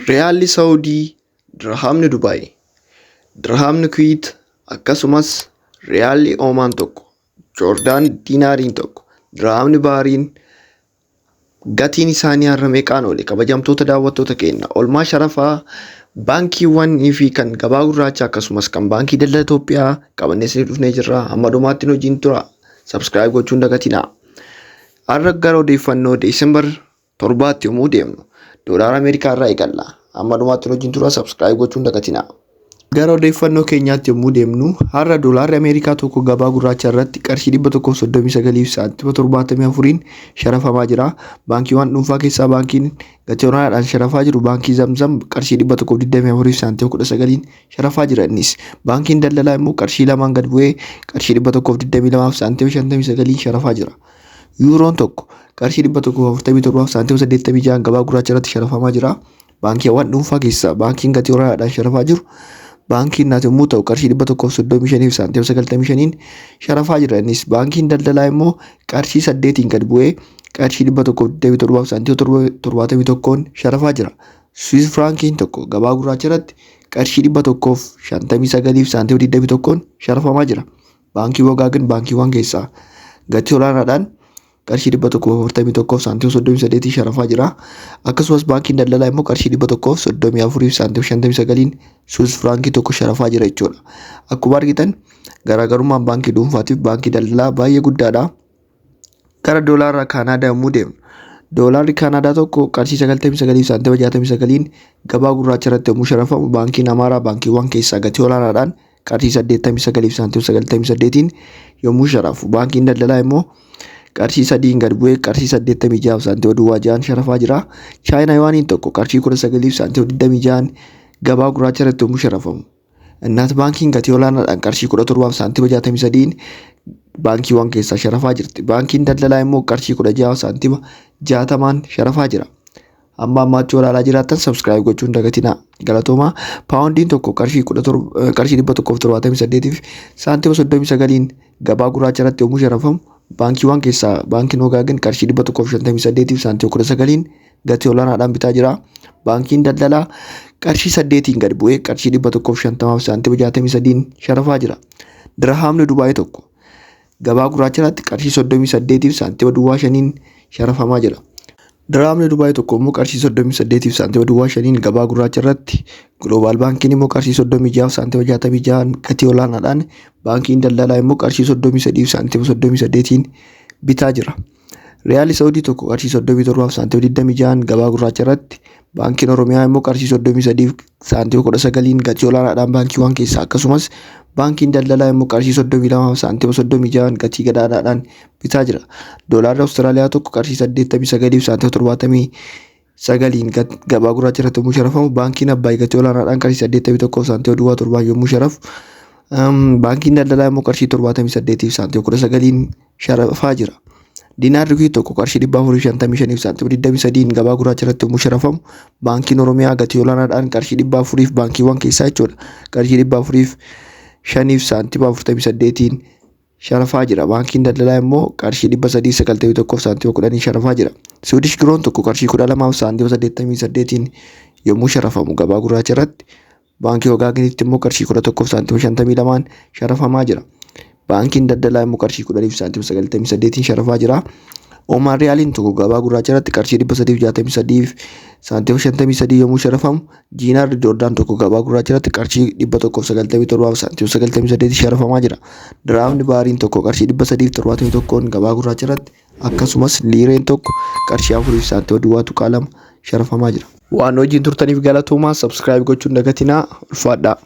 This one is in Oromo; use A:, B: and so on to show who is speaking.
A: Riyaalli Saawudii, Dirhaamni Dubaay, Dirhaamni Kuwait akkasumas Riyaalli Oomaan tokko, Joordaan Diinaariin tokko, Dirhaamni Baariin gatiin isaanii har'a meeqaan oole? Kabajamtoota daawwattoota keenya, oolmaa sharafaa baankiiwwanii fi kan gabaa gurraacha akkasumas kan Baankii Daldala Itoophiyaa qabannee isinii dhufnee jirra. Hamma dhumaatti nu wajjin tura. Subscribe gochuun dagatinaa. Har'a gara odeeffannoo Deesembar 7tti yommuu deemnu, doolaara Ameerikaa irraa eegalla. Hamma dhumaatti nu wajjin tura. Subscribe gochuun dagatinaa. Gara odeeffannoo keenyaatti yommuu deemnu, har'a doolaarri Ameerikaa tokko gabaa gurraacha irratti qarshii 139 fi saantima 74n sharafamaa jira. Baankiiwwan dhuunfaa keessaa baankiin gatii olaanaadhaan sharafaa jiru Baankii Zamzam qarshii 124 fi saantima 19n sharafaa jira innis. Baankiin daldalaa immoo qarshii lamaan gad bu'ee qarshii 122 fi saantima 59n sharafaa jira. Yuuroon tokko qarshii 147 fi saantima 86 gabaa gurraacha irratti sharafamaa jira. Baankiiwwan dhuunfaa keessaa baankiin gatii olaanaadhaan sharafaa jiru Baankii Innaat yommuu ta'u, qarshii 135 fi saantima 95n sharafaa jira. Innis baankiin daldalaa immoo qarshii 8n gad bu'ee qarshii 127 fi saantima 71n sharafaa jira. Swiss firaankiin tokko gabaa gurraacha irratti qarshii 159 fi saantima 21n sharafamaa jira. Baankii Wagaagin baankiiwwan keessaa gatii olaanaadhaan qarshii 141 fi saantima 38 sharafaa jira. Akkasumas baankiin daldalaa immoo qarshii 134 fi saantima 59n Suus firaankii tokko sharafaa jira jechuudha. Akkuma argitan, garaagarummaan baankii dhuunfaatiif baankii daldalaa baay'ee guddaadha. Gara doolaara Kaanaadaa yommuu deemnu, doolaarri Kaanaadaa tokko qarshii 99 fi saantima 69n gabaa gurraacha irratti yommuu sharafamu, baankiin Amaaraa baankiiwwan keessaa gatii olaanaadhaan qarshii 89 fi saantima 98n yommuu sharafu, baankiin daldalaa immoo qarshii sadiin gad bu'ee qarshii 86 fi saantima duwwaa ja'an sharafaa jira. Chaayinaa yuwaaniin tokko qarshii 19 fi saantima 26 gabaa gurraacha irratti yommuu sharafamu, Innaat Baankiin gatii olaanaadhaan qarshii 17 fi saantima 63n baankiiwwan keessaa sharafaa jirti. Baankiin daldalaa immoo qarshii 16 saantima 60n sharafaa jira. Amma ammaatti yoo ilaalaa jiraattan, subscribe gochuun hin dagatinaa. Galatoomaa. Paawundiin tokko qarshii 17, qarshii 178 fi saantima 39n gabaa gurraacha irratti yommuu sharafamu, baankiiwwan keessaa baankiin Wagaagin qarshii 158 fi saantima 19n gatii olaanaadhaan bitaa jira. Baankiin daldalaa qarshii 8n gad bu'ee qarshii 150 fi saantima 63n sharafaa jira. Dirhaamni Dubaay tokko gabaa gurraacha irratti qarshii 38 fi saantima duwwaa 5n sharafamaa jira. Dirhaamni Dubaay tokko immoo qarshii 38 fi saantima duwwaa 5n gabaa gurraacha irratti, Global Baankiin immoo qarshii 36 fi saantima 66 gatii olaanaadhaan, baankiin daldalaa immoo qarshii 33 fi saantima 38n bitaa jira. Riyaalli Saawudii tokko qarshii 37 fi saantima 26 gabaa gurraacha irratti, Baankiin Oromiyaa immoo qarshii 33 fi saantima 19n gatii olaanaadhaan baankiiwwan keessaa, akkasumas baankiin daldalaa immoo qarshii 32 fi saantima 36 gatii gadaanaadhaan bitaa jira. Doolaarri Awustiraaliyaa tokko qarshii 89 fi saantima 79n gabaa gurraacha irratti yommuu sharafamu, baankiin Abbaay gatii olaanaadhaan qarshii 81 fi saantima duwwaa 7 yommuu sharafu, baankiin daldalaa immoo qarshii 78 fi saantima 19n sharafaa jira. Diinaarri Kuwait tokko qarshii 455 fi saantima 23n gabaa gurraacha irratti yommuu sharafamu, baankiin Oromiyaa gatii olaanaadhaan qarshii 400 fi baankiiwwan keessaa jechuudha. Qarshii 405 fi saantima 48n sharafaa jira. Baankiin daldalaa immoo qarshii 391 fi saantima 10 sharafaa jira. Swedish Kiroon tokko qarshii 12 fi saantima 88n yommuu sharafamu gabaa gurraacha irratti, Baankii Wagaaginitti immoo qarshii 11 fi saantima 52n sharafamaa jira. Baankiin daldalaa immoo qarshii 10 fi saantima 98n sharafaa jira. Oomaan Riyaaliin tokko gabaa gurraacha irratti qarshii 363 fi saantima 53 yommuu sharafamu, Diinaarri Joordaan tokko gabaa gurraacha irratti qarshii 197 fi saantima 98 sharafamaa jira. Diraamni Baariin tokko qarshii 371n gabaa gurraacha irratti, akkasumas liireen tokko qarshii 4 fi saantima duwwaa tuqaa 2 sharafamaa jira. Waan wajjin turtaniif galatoomaa. Subscribe gochuun dagatinaa. Ulfaadhaa.